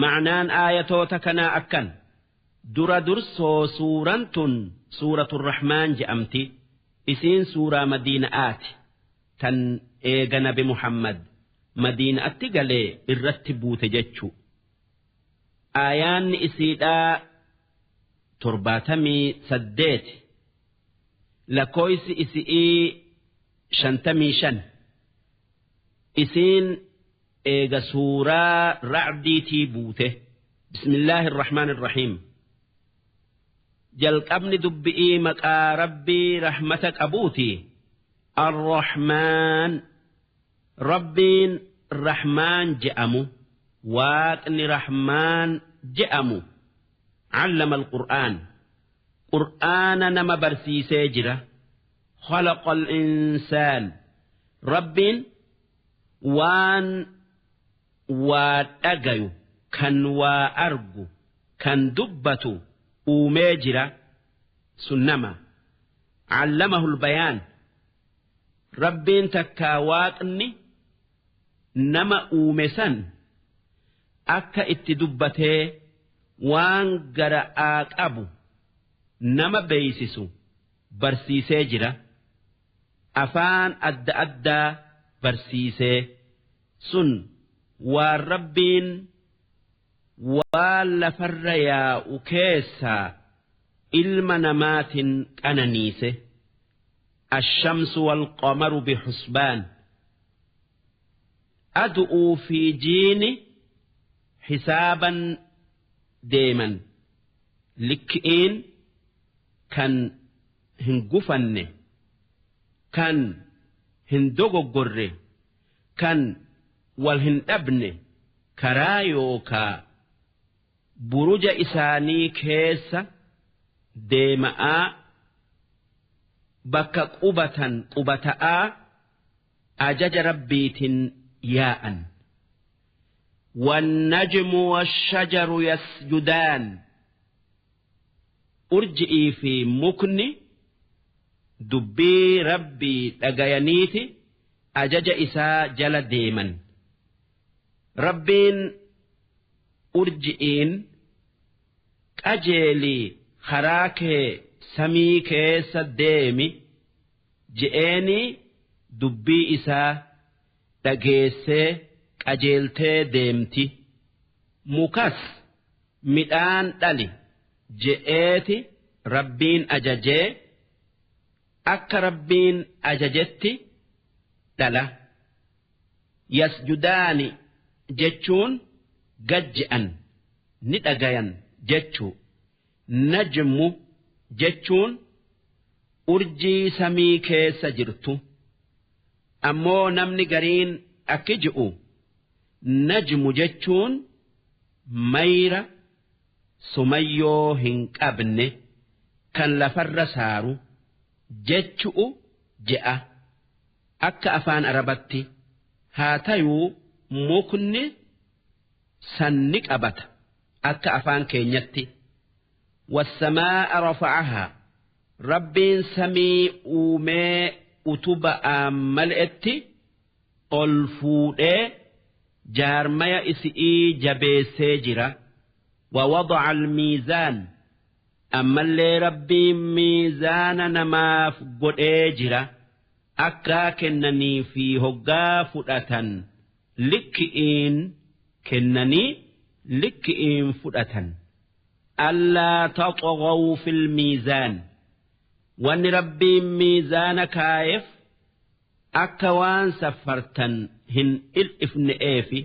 Ma'naan aayatoota kanaa akkan dura dursoo suuraan tun Suuratu Rahmaan je'amti. Isiin suuraa Madiina'aati, tan eega nabi Muhammad Madiina'atti galee irratti buute jechu. Aayaanni isiidhaa 78, lakkooysi isi'ii 55. Isiin eega suuraa Ra'diitii buute. Bismillaahi irrahmaan irrahiim. Jalqabni dubbi'ii maqaa Rabbii rahmata qabuuti. Arrahmaan, Rabbiin Rahmaan je'amu, Waaqni Rahmaan je'amu. Allama alqur'aan, Qur'aana nama barsiisee jira. Khalaqal insaan, Rabbiin waan waa dhagayu, kan waa argu, kan dubbatu uumee jira, sun nama. Allamahul bayaan, Rabbiin takkaa Waaqni nama uume san akka itti dubbatee waan gara'aa qabu nama beeysisu barsiisee jira. Afaan adda addaa barsiisee. Sun waan Rabbiin waan lafarra yaa'u keessaa ilma namaatin qananiise. Ashamsu walqamaru bihusbaan, adu'uu fi jiini hisaaban deeman, likki'iin kan hin gufanne, kan hin dogoggorre, kan wal hin dhabne, karaa yookaa buruja isaanii keessa deema'aa, bakka qubatan qubata'aa ajaja Rabbiitin yaa'an. Wannajmu washajaru yasjudaan, urji'ii fi mukni dubbii Rabbii dhagayaniiti ajaja isaa jala deeman. Rabbiin urji'iin qajeelii karaa kee samii keessa deemi je'eenii dubbii isaa dhageessee qajeeltee deemti. Mukas midhaan dhali je'eeti Rabbiin ajajee akka Rabbiin ajajetti dhala. Yasjudaani jechuun gad je'an, ni dhagayan jechuu. Najmu jechuun urjii samii keessa jirtu. Ammoo namni gariin akki je'u, najmu jechuun mayra sumayyoo hin qabne kan lafarra saaru jechu'u je'a akka afaan Arabatti. Haa tayuu mukni san ni qabata akka afaan keenyatti. Wassamaa'a rafa'ahaa, Rabbiin samii uumee utuba'aan male'etti ol fuudhee jaarmaya isi'ii jabeessee jira. Wa wada'a al-miizaan, ammallee Rabbiin miizaana namaaf godhee jira, akka kennanii fi hoggaa fudhatan likki'iin kennanii likki'iin fudhatan. Allaa taxghaw fil miizaan, wanni Rabbiin miizaana kaayef akka waan saffartan hin ir'ifne'eefi,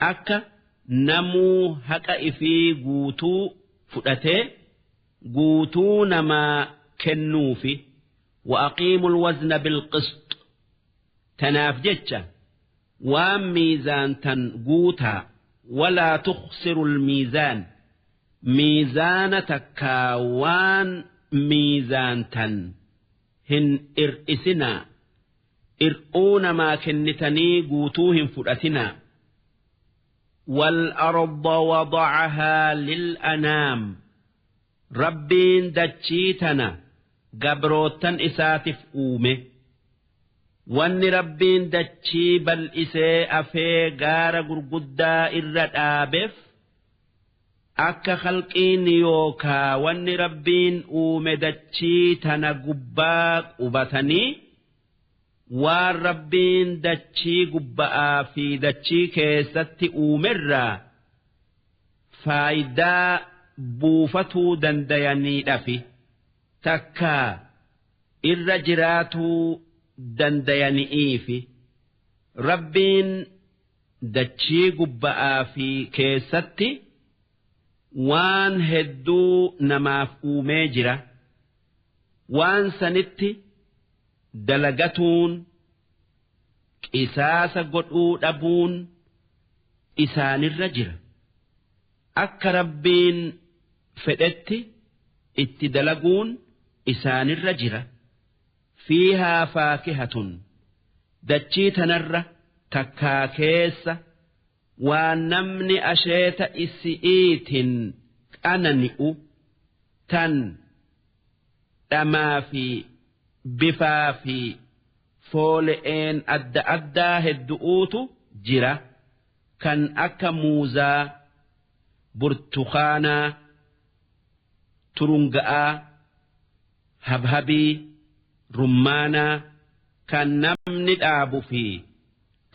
akka namuu haqa ifii guutuu fudhatee guutuu namaa kennuufi. Wa aqiimul wazna bilqisx, tanaaf jecha waan miizaantan guutaa. Walaa tukhsirul miizaan, miizaana takkaa waan miizaantan hin ir'isinaa, ir'uu namaa kennitanii guutuu hin fudhatinaa. Wal arda wada'ahaa lil anaam, Rabbiin dachii tana gabroottan isaatif uume. Wanni Rabbiin dachii bal'isee afee gaara gurguddaa irra dhaabeef Akka khalqiin yookaa wanni Rabbiin uume dachii tana gubbaa qubatanii waan Rabbiin dachii gubba'aa fi dachii keessatti uumerraa faayidaa buufatuu dandayaniidhafi takkaa irra jiraatuu dandayani'iifi Rabbiin dachii gubba'aa fi keessatti waan hedduu namaaf uumee jira. Waan sanitti dalagatuun qisaasa godhuu dhabuun isaanirra jira. Akka Rabbiin fedhetti itti dalaguun isaanirra jira. Fiihaa faakihatun dachii tanarra takkaa keessa waan namni asheeta isi'iitin qanani'u tan dhamaa fi bifaa fi foole'een adda addaa heddu'uutu jira kan akka muuzaa, burtukaanaa, turunga'aa, habhabii, rummaanaa kan namni dhaabu fi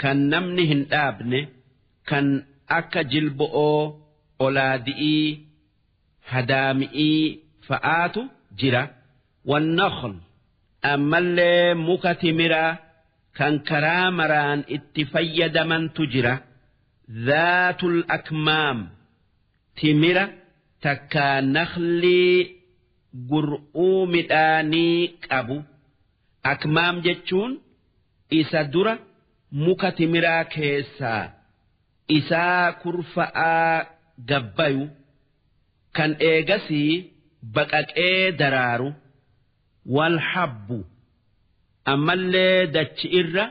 kan namni hin dhaabne kan akka jilbo'oo, olaadi'ii, hadaami'ii fa'aatu jira. Wannakhl ammallee muka timiraa kan karaa maraan itti fayyadamantu jira. Dhaatul akmaam timira takkaa nakhlii gur'uu midhaanii qabu. Akmaam jechuun isa dura muka timiraa keessaa isaa kurfa'aa gabbayu kan eegasii baqaqee daraaru. Walhabbu ammallee dachi irra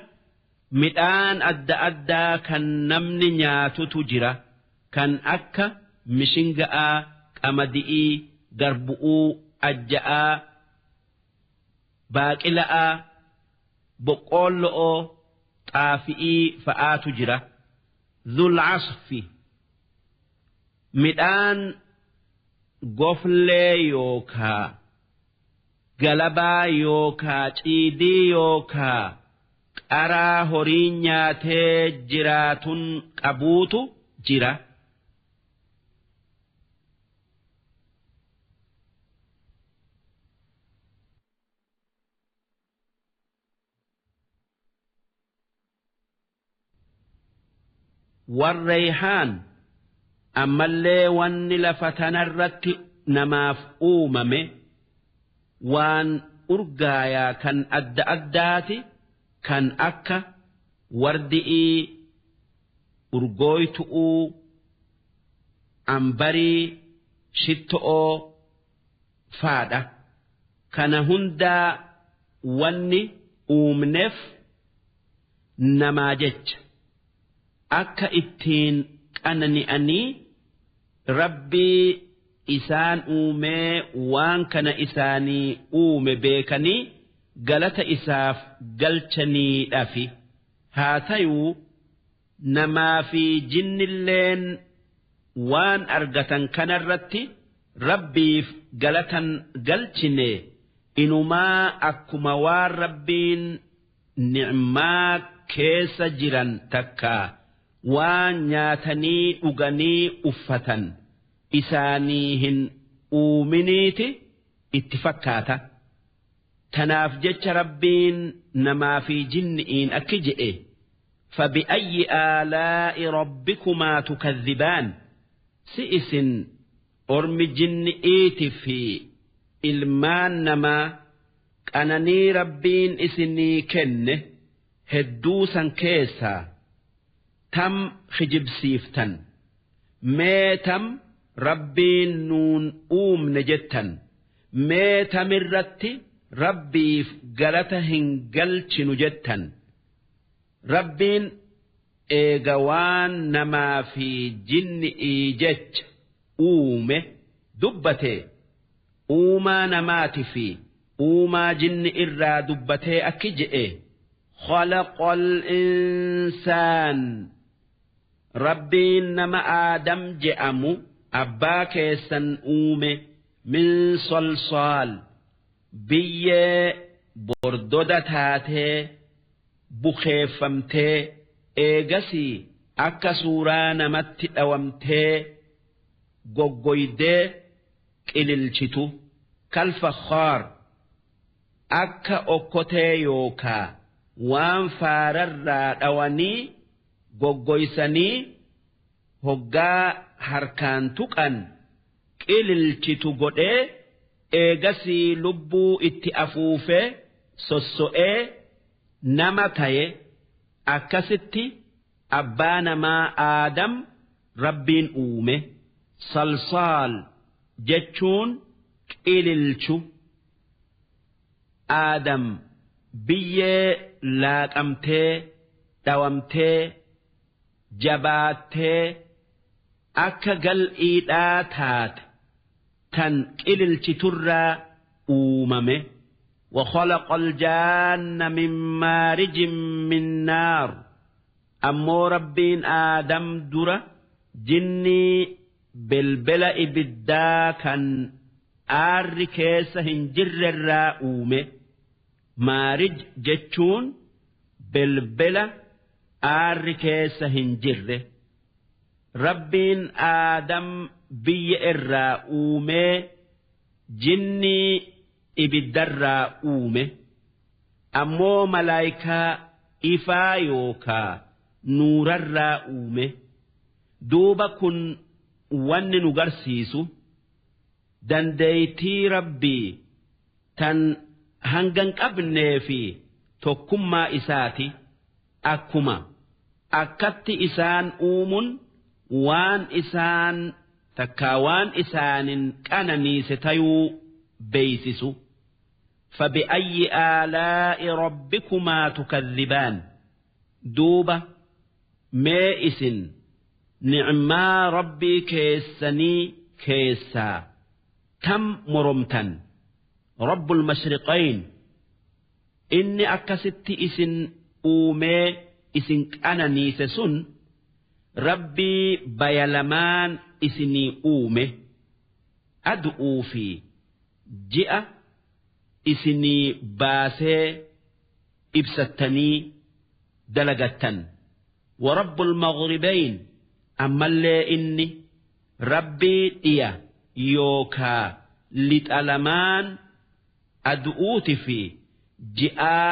midhaan adda addaa kan namni nyaatutu jira kan akka mishinga'aa, qamadi'ii, garbu'uu, ajja'aa, baaqila'aa, boqqoollo'oo, xaafi'ii fa'aatu jira. Dhul asfi midhaan goflee yookaa galabaa yookaa ciidii yookaa qaraa horii nyaatee jiraatun qabuutu jira. Warreeyhaan ammallee wanni lafa tanarratti namaaf uumame waan urgaayaa kan adda addaati kan akka wardi'ii, urgooytu'uu, ambarii, shitto'oo faadha. Kana hundaa wanni uumneef namaa jecha akka ittiin qanani'anii Rabbii isaan uumee waan kana isaanii uume beekanii galata isaaf galchaniidhafi. Haa tayuu namaa fi jinnilleen waan argatan kanarratti Rabbiif galatan galchine inumaa akkuma waan Rabbiin ni'maa keessa jiran takka waan nyaatanii dhuganii uffatan isaanii hin uuminiiti itti fakkaata. Tanaaf jecha Rabbiin namaa fi jinni'iin akki je'e fabi'ayyi aalaa'i rabbikumaa tukadhibaan si isin ormi jinni'iiti fi ilmaan namaa qananii Rabbiin isinii kenne hedduu san keessaa tam kijibsiiftan mee tam Rabbiin nuun uumne jettan mee tamirratti Rabbiif galata hin galchinu jettan. Rabbiin eega waan namaa fi jinni'ii jecha uume dubbate uumaa namaati fi uumaa jinni irraa dubbatee akki je'e khalaqal insaan Rabbiin nama Aadam je'amu Abbaa keessan uume min solsoal biyyee bordoda taatee bukeeffamtee eegasii akka suuraa namatti dhawamtee goggoydee qililchitu kalfakhaar akka okkotee yookaa waan faararraa dhawanii goggoysanii hoggaa harkaan tuqan qililchitu godhee eegasii lubbuu itti afuufee sosso'ee nama taye akkasitti abbaa namaa Aadam Rabbiin uume. Salsaal jechuun qililchu. Aadam biyyee laaqamtee dhawamtee jabaattee akka gal'iidhaa taate tan qililchiturraa uumame. وخلق الجان من مارج من نار أمو ربين آدم درة جني بلبل إبدا كان آر كيس هنجر الراؤومه مارج جتشون بلبل آر كيس هنجر ربين آدم بي الراؤومه جني ibiddarraa uume ammoo malaayikaa ifaa yookaa nuurarraa uume. Duuba kun wanni nu garsiisu dandeeytii Rabbii tan hangan qabnee fi tokkummaa isaati. Akkuma akkatti isaan uumun waan isaan takkaa waan isaanin qananiise tayuu beeysisu. فبأي آلاء ربكما تكذبان دوبة مائس نعما ربي كيسني كيسا تم مرمتا رب المشرقين إني أكست إسن أومي إسن أنا نيسسن ربي بيلمان إسني أومي أدعو في جئ isinii baasee ibsattanii dalagattan. Warabbul maghribayn ammallee inni rabbii dhiya yookaa lixa lamaan adu'uuti fi ji'aa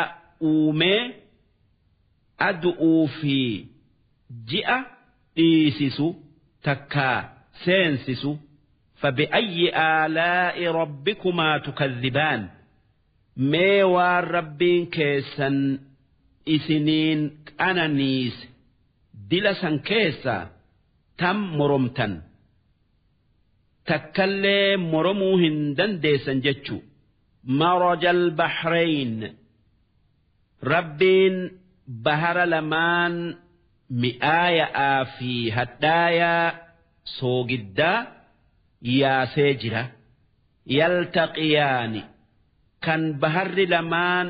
uumee adu'uu fi ji'a dhiisisu takkaa seensisu. Fabi'ayyi aalaa'i rabbikumaa tukadhibaan mee waan rabbiin keessan isiniin qananiise dila san keessaa tam moromtan takkallee moromuu hin dandeessan jechuu. Marajal bahrayn rabbiin bahara lamaan mi'aayaa fi hadhaayaa soogiddaa yaasee jira. Yaltaqiyaani kan baharri lamaan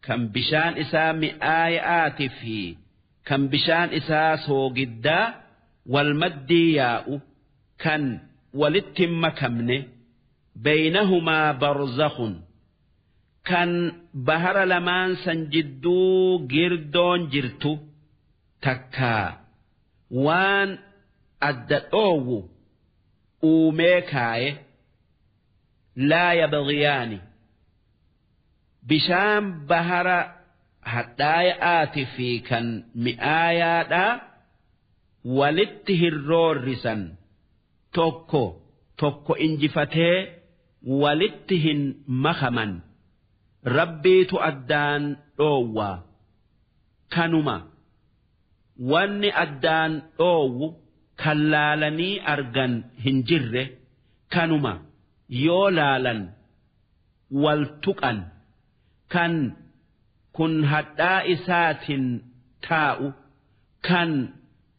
kan bishaan isaa mi'aayaati fi kan bishaan isaa soogiddaa wal maddii yaa'u kan walitti makamne. Baynahumaa barzakhun kan bahara lamaan san jidduu girdoon jirtu takkaa waan adda dhoowwu uumee kaaye. Laa yabghiyaani bishaan bahara hadhaayaati fi kan mi'aayaadhaa walitti hirroorrisan tokko tokko injifatee walitti hin makaman. Rabbiitu addaan dhoowwaa. Kanuma wanni addaan dhoowwu kan laalanii argan hin jirre. Kanuma yoo laalan wal tuqan kan kun hadhaa isaatiin taa'u kan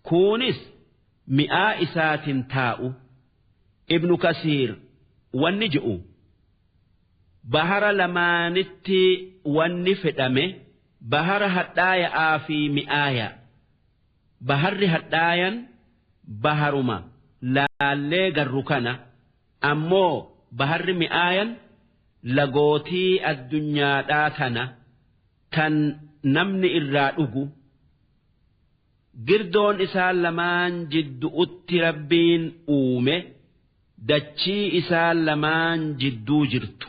kunis mi'aa isaatiin taa'u. Ibnu Kasiir wanni je'u bahara lamaanitti wanni fedhame bahara hadhaayaa fi mi'aaya. Baharri hadhaayan baharuma Laallee garru kana ammoo baharri mi'aayan lagootii addunyaadhaa tana tan namni irraa dhugu. Girdoon isaan lamaan jiddu'utti Rabbiin uume dachii isaan lamaan jidduu jirtu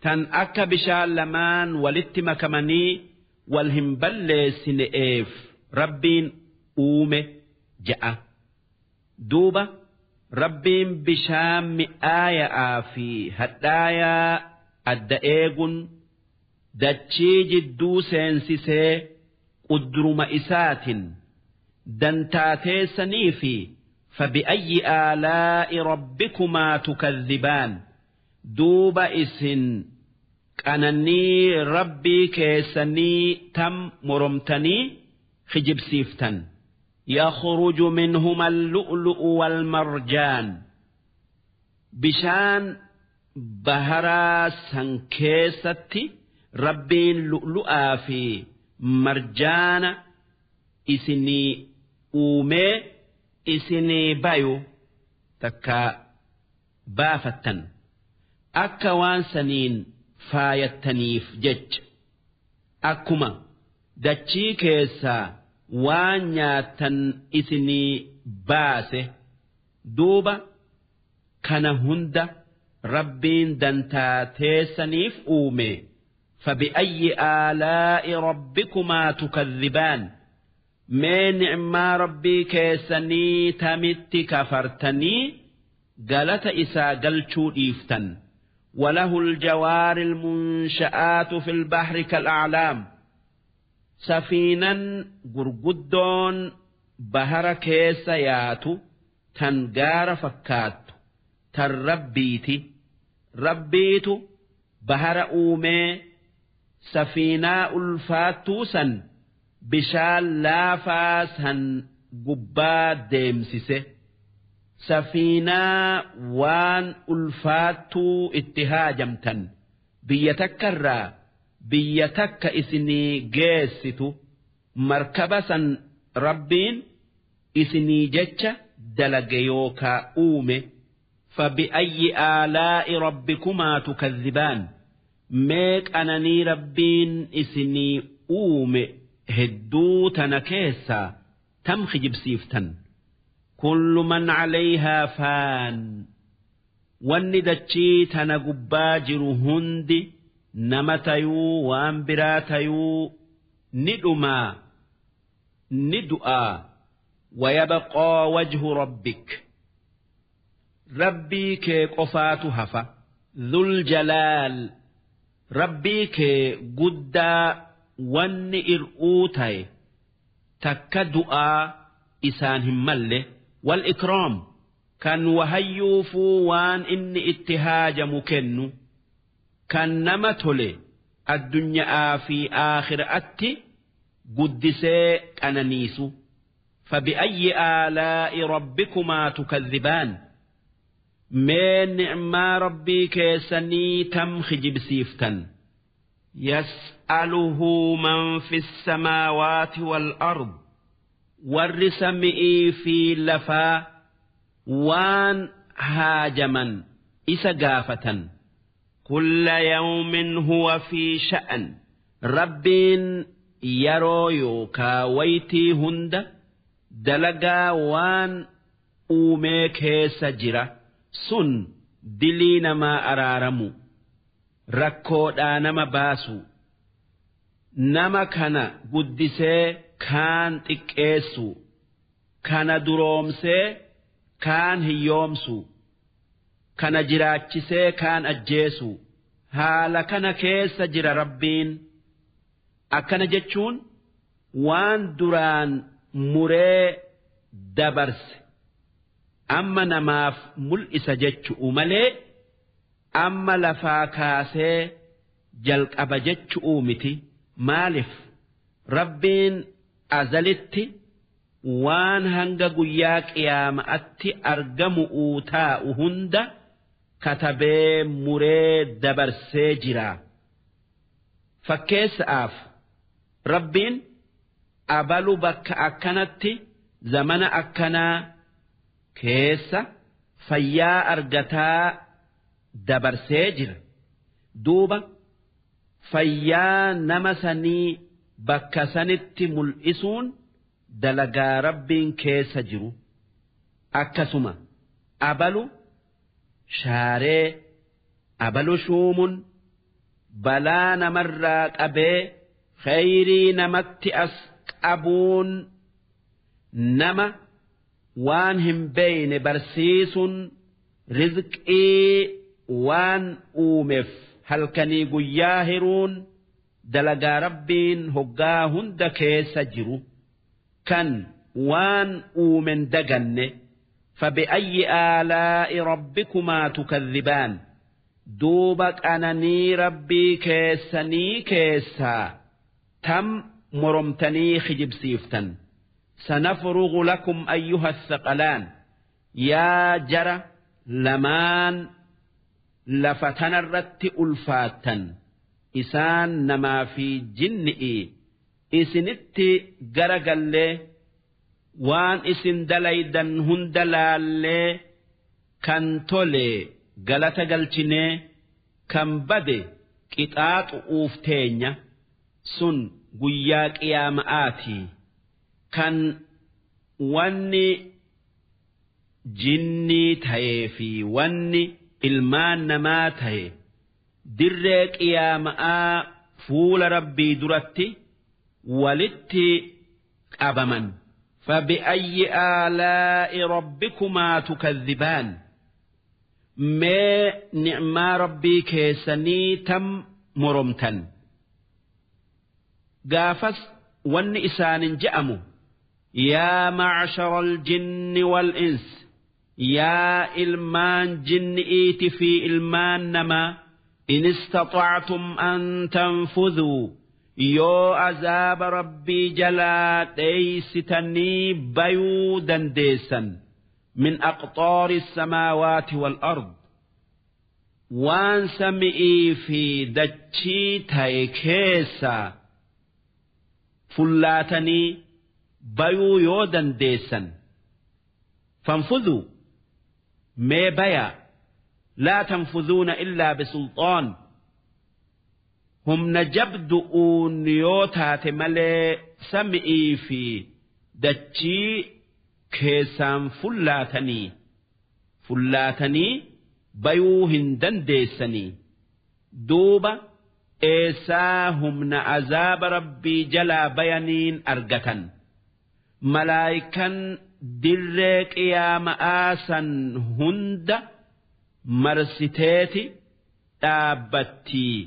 tan akka bishaan lamaan walitti makamanii wal hin balleessine'eef Rabbiin uume ja'a. Duuba Rabbiin bishaan mi'aaya'aa fi hadhaayaa adda eegun dachii jidduu seensisee qudruma isaatin dantaa teessanii fi fabi'ayyi aalaa'i rabbikumaa tukadhibaan. Duuba isin qananii Rabbii keessanii tam moromtanii kijibsiiftan. يخرج منهما اللؤلؤ والمرجان. Bishaan baharaa san keessatti Rabbiin lu'lu'aa fi marjaana isinii uumee isinii bayu takka baafattan akka waan saniin faayattaniif jecha. Akkuma dachii keessaa waan nyaattan isinii baase. Duuba kana hunda Rabbiin dantaa teessaniif uume. Fabi'ayyi aalaa'i rabbikumaa tukadhibaan. Mee ni'maa Rabbii keessanii tamitti kafartanii galata isaa galchuu dhiiftan? وله الجوار المنشآت في البحر كالأعلام. Safiinan gurguddoon bahara keessa yaatu tan gaara fakkaattu tan Rabbiiti. Rabbiitu bahara uumee safiinaa ulfaattuu san bishaan laafaa san gubbaa deemsise. Safiinaa waan ulfaattuu itti haajamtan biyya takkarraa biyya takka isinii geessitu markaba san Rabbiin isinii jecha dalage yookaa uume. Fabi'ayyi aalaa'i rabbikumaa tukadhibaan. Mee qananii Rabbiin isinii uume hedduu tana keessaa tam kijibsiiftan? Kullu man calayhaa faan. Wanni dachii tana gubbaa jiru hundi, nama tayuu waan biraa tayuu, ni dhumaa, ni du'aa. ويبقى وجه ربك. Rabbii kee qofaatu hafa. ذو الجلال. Rabbii kee guddaa wanni ir'uu ta'e takka du'aa isaan hin malle. والإكرام. Kan wahayyuufuu waan inni itti haajamu kennu, kan nama tole addunyaa fi aakhiraatti guddisee qananiisu. فبأي آلاء ربكما تكذبان. Mee ni'maa Rabbii keessanii tam kijibsiiftan? يسأله من في السماوات والأرض. Warri sami'ii fi lafaa waan haajaman isa gaafatan. كل يوم هو في شأن. Rabbiin yeroo yookaa waytii hunda dalagaa waan uumee keessa jira. Sun dilii namaa araaramu, rakkoodhaa nama baasu, nama kana guddisee kaan xiqqeessu, kana duroomsee kaan hiyyoomsu, kana jiraachisee kaan ajjeesu. Haala kana keessa jira Rabbiin. Akkana jechuun waan duraan muree dabarse amma namaaf mul'isa jechu'u malee amma lafaa kaasee jalqaba jechu'uu miti. Maalif Rabbiin azalitti waan hanga guyyaa qiyaama'atti argamu'uu taa'u hunda katabee muree dabarsee jira. Fakkeessa'aaf, Rabbiin abalu bakka akkanatti zamana akkanaa keessa fayyaa argataa dabarsee jira. Duuba fayyaa nama sanii bakka sanitti mul'isuun dalagaa Rabbiin keessa jiru. Akkasuma abalu shaaree, abalu shuumun balaa namarraa qabee khayrii namatti as qabuun, nama waan hin beeyne barsiisuun, rizqii waan uumeef halkanii guyyaa hiruun dalagaa Rabbiin hoggaa hunda keessa jiru kan waan uumen daganne. فبأي آلاء ربكما تكذبان؟ Duuba qananii Rabbii keessanii keessaa tam moromtanii kijibsiiftan? سنفرغ لكم أيها الثقلان. Yaa jara lamaan lafa tanarratti ulfaattan, isaan namaa fi jinni'i, isinitti garagallee waan isin dalaydan hunda laallee, kan tole galata galchinee kan bade qixaaxu'uuf teenya. Sun guyyaa qiyaama'aati kan wanni jinnii ta'ee fi wanni ilmaan namaa ta'e dirree qiyaama'aa fuula Rabbii duratti walitti qabaman. فبأي آلاء ربكما تكذبان؟ Mee ni'maa Rabbii keessanii tam moromtan? Gaafas wanni isaanin je'amu: يا معشر الجن والإنس, yaa ilmaan jinni'iiti fi ilmaan namaa, إن استطعتم أن تنفذوا, yoo azaaba Rabbii jalaa dheeysitanii bayuu dandeessan, من أقطار السماوات والأرض, waan sami'ii fi dachii ta'e keessaa fullaatanii bayuu yoo dandeessan, فانفذوا, mee bayaa. لا تنفذون إلا بسلطان, humna jabdu'uun yoo taate malee sami'ii fi dachii keessaan fullaatanii bayuu hin dandeessanii. Duuba eessaa humna azaaba Rabbii jalaa bayaniin argatan? Malaayikan dirree qiyaama'aa san hunda marsiteeti dhaabbattii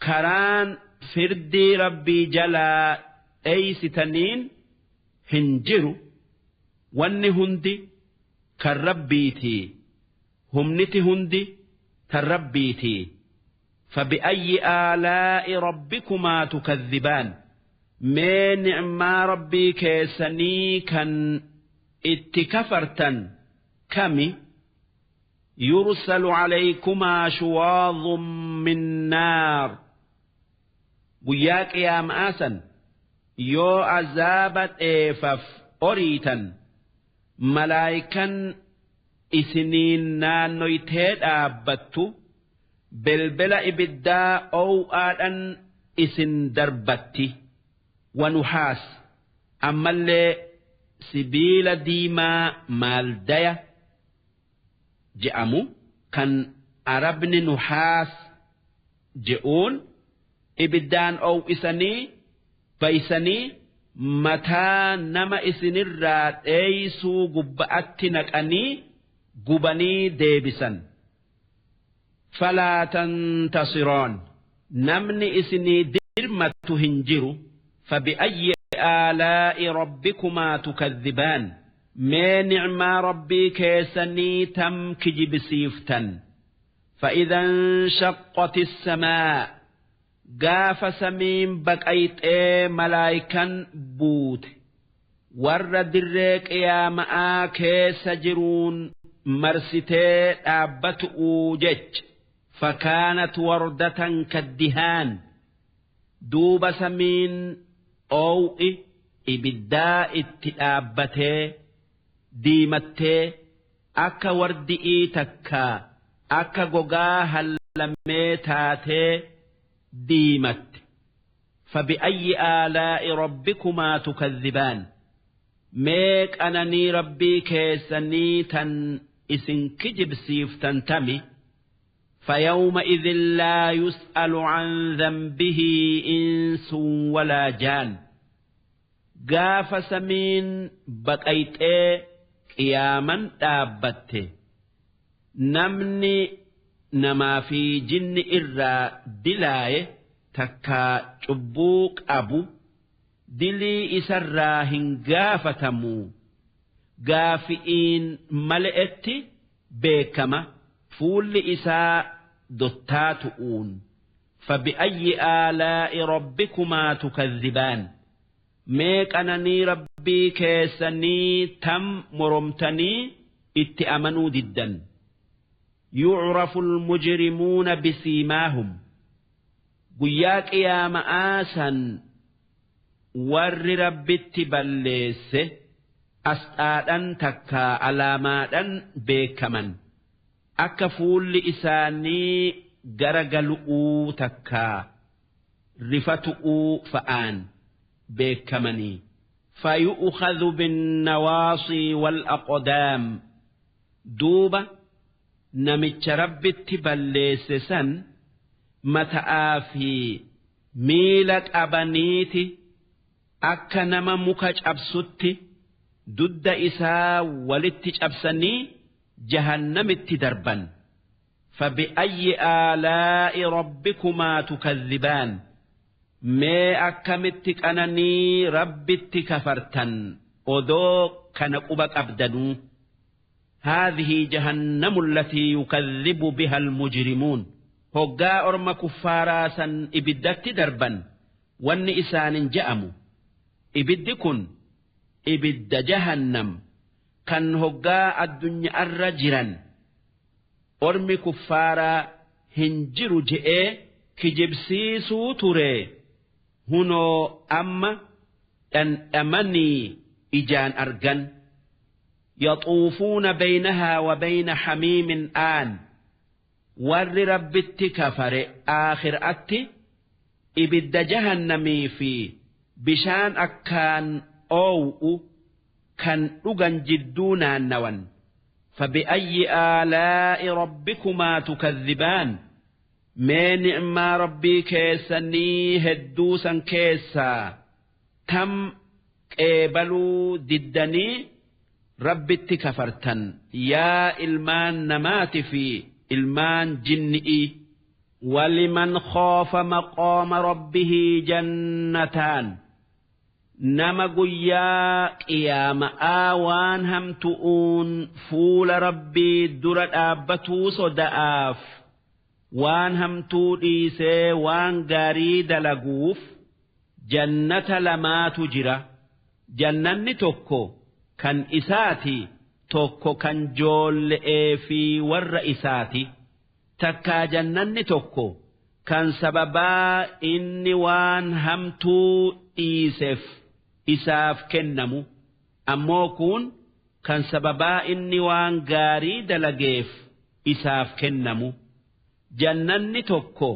karaan firdii Rabbii jalaa dheeysitaniin hin jiru. Wanni hundi kan Rabbiitii, humniti hundi tan Rabbiitii. فبأي آلاء ربكما تكذبان؟ Mee ni'maa Rabbii keessanii kan itti kafartan kami? يرسل عليكما شواظ من نار. Guyyaa qiyaama'aa san yoo azaaba dheefaf oriitan, malaayikan isiniin naannoytee dhaabbattu belbela ibiddaa ow'aadhan isin darbatti. ونحاس, ammallee sibiila diimaa maaldaya je'amu kan Arabni نحاس je'uun ibiddaan ow'isanii baysanii mataa nama isinirraa dheeysuu gubba'atti naqanii gubanii deebisan. فلا تنتصران, namni isinii dirmatu hin jiru. فبأي آلاء ربكما تكذبان؟ Mee ni'maa Rabbii keessanii tam kijibsiiftan? فإذا انشقت السماء, gaafa samiin baqayxee malaayikan buute warra dirree qiyaama'aa keessa jiruun marsitee dhaabbatu'uu jech, فكانت وردة كالدهان, duuba samiin oow'i ibiddaa itti dhaabbatee Diimattee akka wardi'ii takkaa akka gogaa hallamee taatee diimatte. Fabi'ayyi aalaa'i rabbikumaa tukadhibaan? Mee qananii rabbii keessanii tan isin kijibsiiftan tami? فيومئذ لا يسأل عن ذنبه إنس ولا جان. Gaafa samiin baqayxee qiyaaman dhaabbatte, namni namaa fi jinni irraa dilaaye takkaa cubbuu qabu dilii isarraa hin gaafatamu. Gaafi'iin male'etti beekama fuulli isaa dottaa tu'uun. فبأي آلاء ربكما تكذبان؟ Mee qananii rabbii keessanii tam moromtanii itti amanuu diddan? يعرف المجرمون بسيماهم. Guyyaa qiyaama'aa san warri rabbitti balleesse asxaadhan takkaa alaamaadhan beekaman, akka fuulli isaanii garagalu'uu takkaa rifatu'uu fa'aan beekamanii. فيؤخذ بالنواصي والأقدام. Duuba namicha rabbitti balleesse san mata'aa fi miila qabaniiti akka nama muka cabsutti dudda isaa walitti cabsanii jahannamitti darban. فبأي آلاء ربكما تكذبان؟ Mee akkamitti qananii rabbitti kafartan odoo kana quba qabdanuu? هذه جهنم التي يكذب بها المجرمون. Hoggaa orma kuffaaraa san ibiddatti darban, wanni isaanin je'amu, ibiddi kun ibidda jahannam kan hoggaa addunyaarra jiran ormi kuffaaraa hin jiru je'ee kijibsiisuu ture, hunoo amma dhandhamanii ijaan argan. يطوفون بينها وبين حميم آن. Warri rabbitti kafare aakhiraatti ibidda jahannamii fi bishaan akkaan oow'u kan dhugan jidduu naannawan. فبأي آلاء ربكما تكذبان؟ Mee ni'maa rabbii keessanii hedduu san keessaa tam qeebaluu diddanii rabbitti kafartan, yaa ilmaan namaati fi ilmaan jinni'i? ولمن خاف مقام ربه جنتان. Nama guyyaa qiyaama'aa waan hamtu'uun fuula rabbii dura dhaabbatuu soda'aaf waan hamtuu dhiisee waan gaarii dalaguuf jannata lamaatu jira. Jannanni tokko kan isaati, tokko kan joolle'ee fi warra isaati. Takkaa jannanni tokko kan sababaa inni waan hamtuu dhiiseef isaaf kennamu, ammoo kun kan sababaa inni waan gaarii dalageef isaaf kennamu. Jannanni tokko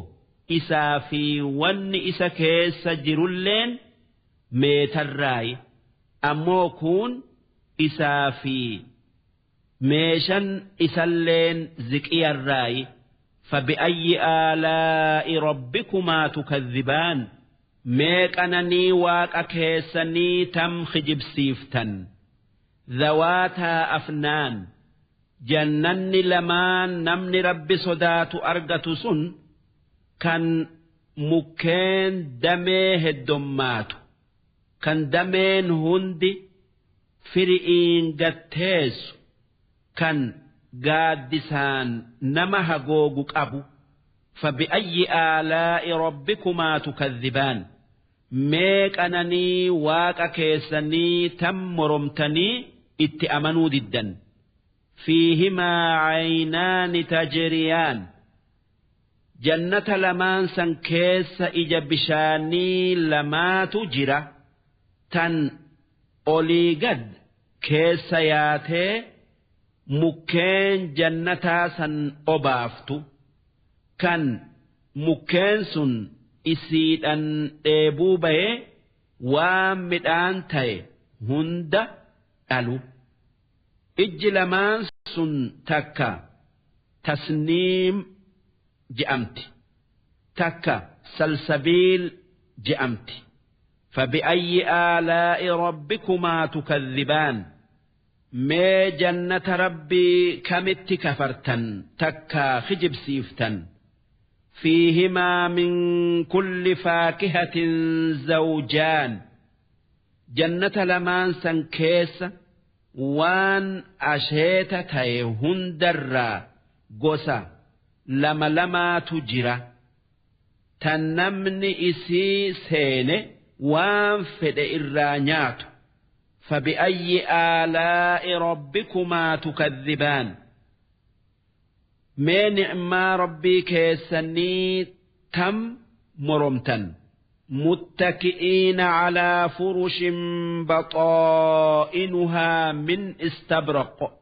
isaa fi wanni isa keessa jirulleen meetarraayi, ammoo kun isaa fi meeshan isalleen ziqiyarraayi. فبأي آلاء ربكما تكذبان؟ Mee qananii waaqa keessanii tam kijibsiiftan? ذواتا أفنان. Jannanni lamaan namni rabbi sodaatu argatu sun kan mukkeen damee heddommaatu, kan dameen hundi firi'iin gatteessu, kan gaaddisaan nama hagoogu qabu. فبأي آلاء ربكما تكذبان؟ Mee qananii waaqa keessanii tam moromtanii itti amanuu diddan? فيهما عينان تجريان. Jannata lamaan san keessa ija bishaanii lamaatu jira tan olii gad keessa yaatee mukkeen jannataa san obaaftu kan mukkeen sun isiidhan dheebuu bayee waan midhaan ta'e hunda dhalu. Ijji lamaan sun takka Tasniim je'amti, takka Salsabiil je'amti. فبأي آلاء ربكما تكذبان mee jannata Rabbii kamitti kafartan takkaa kijibsiiftan? فيهما من كل فاكهة زوجان jannata lamaan san keessa waan asheeta ta'e hundarraa gosa lama lamaatu jira tan namni isii seene waan fedhe irraa nyaatu. فبأي آلاء ربكما تكذبان mee ni'maa Rabbii keessanii tam moromtan? متكئين على فرش بطائنها من استبرق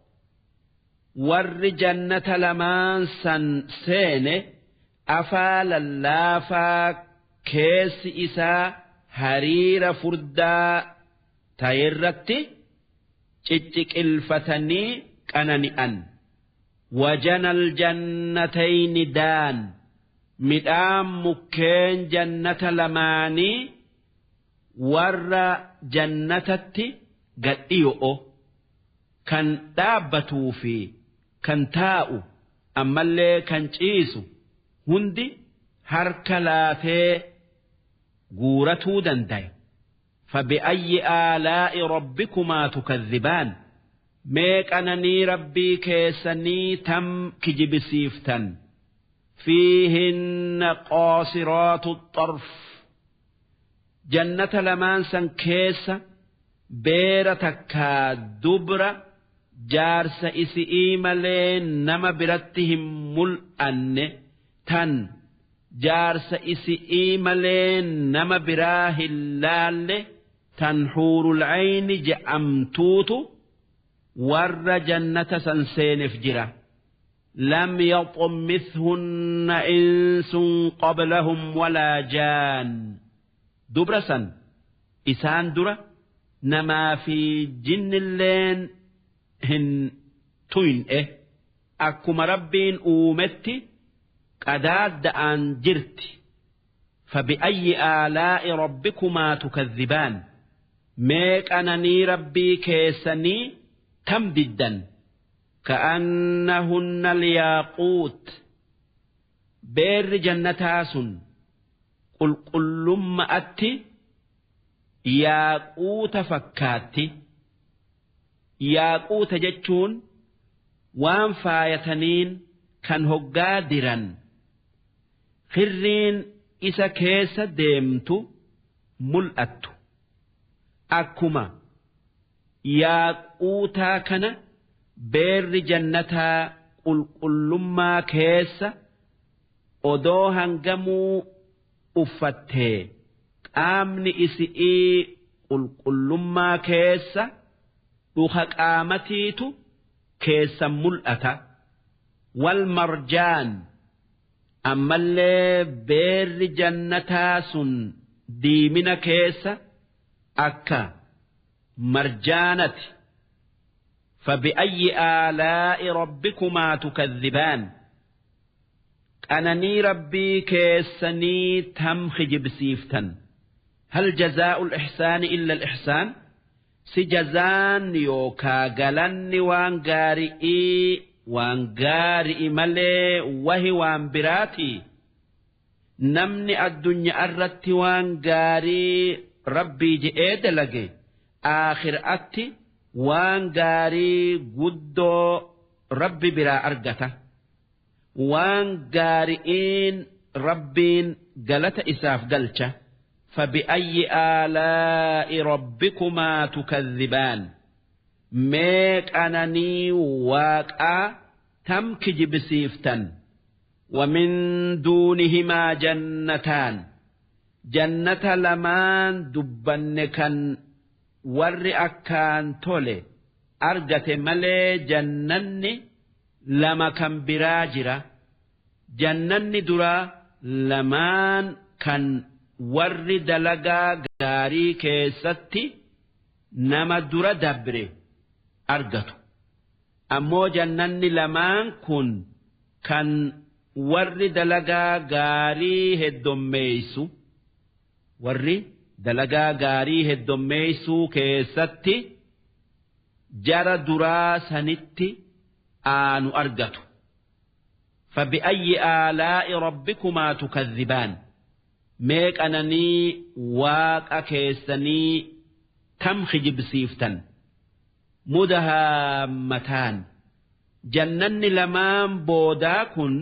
warri jannata lamaan san seene afaa lallaafaa keessi isaa hariira furdaa ta'erratti cicciqilfatanii qanani'an. وجنى الجنتين دان midhaan mukkeen jannata lamaanii warra jannatatti gadhiyo'o kan dhaabbatuu fi kan taa'u ammallee kan ciisu hundi harka laatee guuratuu danda'e. فبأي آلاء ربكما تكذبان mee qananii Rabbii keessanii tam kijibsiiftan? فيهن قاصرات الطرف jannata lamaan san keessa beera takkaa dubra jaarsa isi'ii malee nama biratti hin mul'anne tan jaarsa isi'ii malee nama biraa hin laalle tan huurul ayni je'amtuutu warra jannata san seeneef jira. لم يطمثهن إنس قبلهم ولا جان dubra san isaan dura namaa fi jinnilleen hin tuyne akkuma Rabbiin uumetti qadaadda'aan jirti. فبأي آلاء ربكما تكذبان mee qananii Rabbii keessanii tam diddan? كأنهن الياقوت beerri jannataa sun qulqullummaatti yaaquuta fakkaatti. Yaaquuta jechuun waan faayataniin kan hoggaa diran kirriin isa keessa deemtu mul'attu. Akkuma yaaquutaa kana beerri jannataa qulqullummaa keessa odoo hangamuu uffattee qaamni isi'ii qulqullummaa keessa dhuka qaamatiitu keessa mul'ata. Wal marjaan ammallee beerri jannataa sun diimina keessa akka marjaanati. فبأي آلاء ربكما تكذبان qananii Rabbii keessanii tam kijibsiiftan? هل جزاء الإحسان إلا الإحسان si jazaan yookaa galanni waan gaari'ii waan gaari'i malee wahi waan biraatii? Namni addunyaa irratti waan gaarii Rabbii je'ee dalage aakhiraatti waan gaarii guddoo Rabbi biraa argata. Waan gaari'iin Rabbiin galata isaaf galcha. فبأي آلاء ربكما تكذبان mee qananii Waaqaa tam kijibsiiftan? ومن دونهما جنتان jannata lamaan dubbanne kan warri akkaan tole argate malee jannanni lama kan biraa jira. Jannanni duraa lamaan kan warri dalagaa gaarii keessatti nama dura dabre argatu. Ammoo jannanni lamaan kun kan warri dalagaa gaarii heddommeeysu, warri dalagaa gaarii heddommeeysuu keessatti jara duraa sanitti aanu argatu. فبأي آلاء ربكما تكذبان mee qananii waaqa keessanii tam kijibsiiftan? مدهامتان jannanni lamaan boodaa kun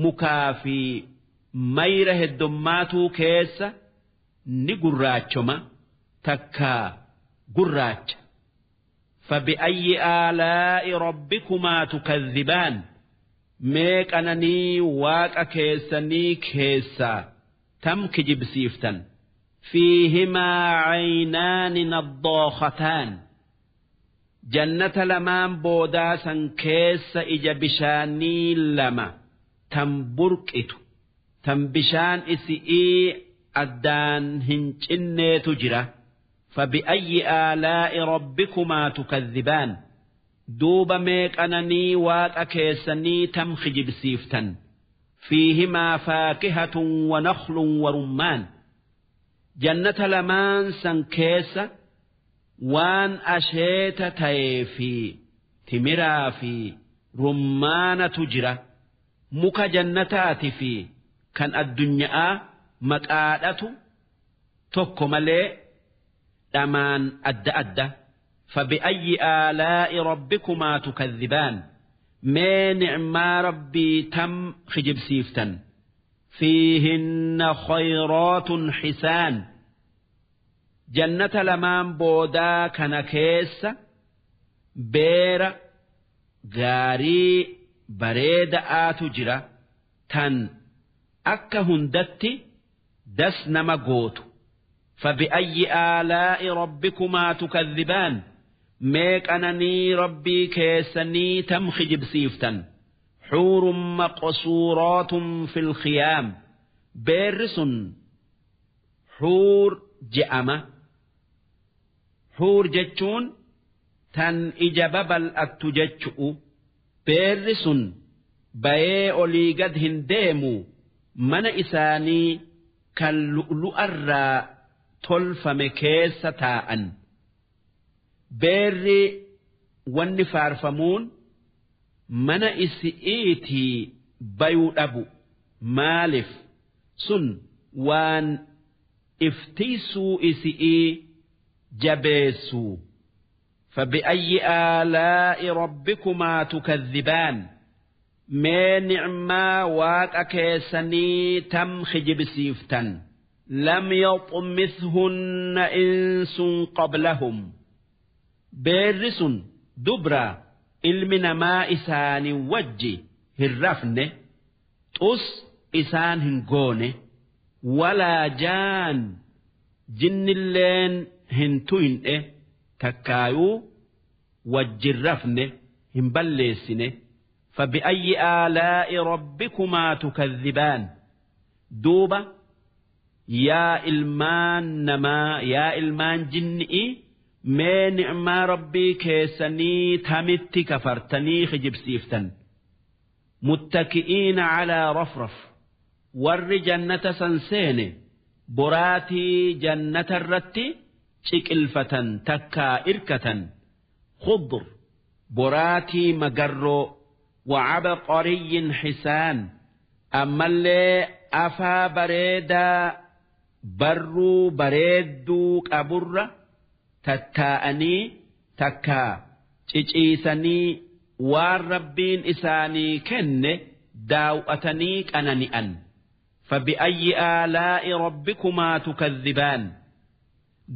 mukaa fi mayra heddommaatuu keessa ni gurraachoma takkaa gurraacha. فبأي آلاء ربكما تكذبان mee qananii waaqa keessanii keessaa tam kijibsiiftan? فيهما عينان نضاختان jannata lamaan boodaa san keessa ija bishaanii lama tan burqitu, tan bishaan isi'ii addaan hin cinneetu jira. فبأي آلاء ربكما تكذبان duuba mee qananii waaqa keessanii tam kijibsiiftan? فيهما فاكهة ونخل ورمان jannata lamaan san keessa waan asheeta ta'ee fi timiraa fi rummaanatu jira. Muka jannataati fi kan addunyaa maqaadhatu tokko malee dhamaan adda adda. فبأي آلاء ربكما تكذبان mee ni'maa rabbii tam kijibsiiftan? فيهن خيرات حسان jannata lamaan boodaa kana keessa beera gaarii bareeda'aatu jira tan akka hundatti das nama gootu. فبأي آلاء ربكما تكذبان mee qananii rabbii keessanii tam kijibsiiftan? حور مقصورات في الخيام beerri sun xuur je'ama. Xuur jechuun tan ija babal'attu jechu'u. Beerri sun bayee olii gad hin deemu, mana isaanii kan lu'lu'arraa tolfame keessa taa'an. Beerri wanni faarfamuun mana isi'iitii bayuu dhabu. Maaliif? Sun waan iftiisuu isi'ii jabeessuu. فبأي آلاء ربكما تكذبان mee ni'maa waaqa keessanii tam kijibsiiftan? لم يطمثهن إنس قبلهم beerri sun dubra ilmi namaa isaanii wajji hin rafne, xus isaan hin goone, ولا جان jinnilleen hin tuyne, takkaayuu wajjin rafne hin balleessine. فبأي آلاء ربكما تكذبان duuba yaa ilmaan namaa, yaa ilmaan jinni'i, mee ni'maa rabbii keessanii tamitti kafartanii kijibsiiftan? متكئين على رفرف warri jannata san seene boraatii jannata irratti ciqilfatan takkaa irkatan, خضر boraatii magarroo, وعبقري حسان ammallee afaa bareedaa barruu bareedduu qaburra tattaa'anii takkaa ciciisanii waan rabbiin isaanii kenne daaw'atanii qanani'an. فبأي آلاء ربكما تكذبان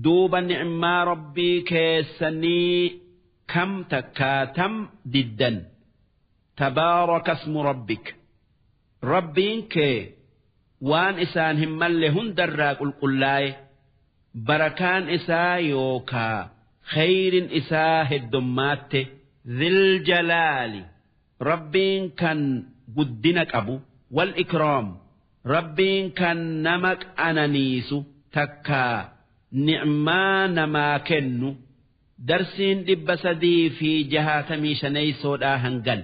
duuba ni'maa rabbii keessanii kam takkaa tam diddan? تبارك اسم ربك rabbiin kee waan isaan hin malle hundarraa qulqullaa'e, barakaan isaa yookaa Khayrin isaa heddommaatte. Dhil jalaali, Rabbiin kan guddina qabu. Wal ikraam, Rabbiin kan nama qananiisu takkaa ni'maa namaa kennu. Darsiin 365dhaa hangan.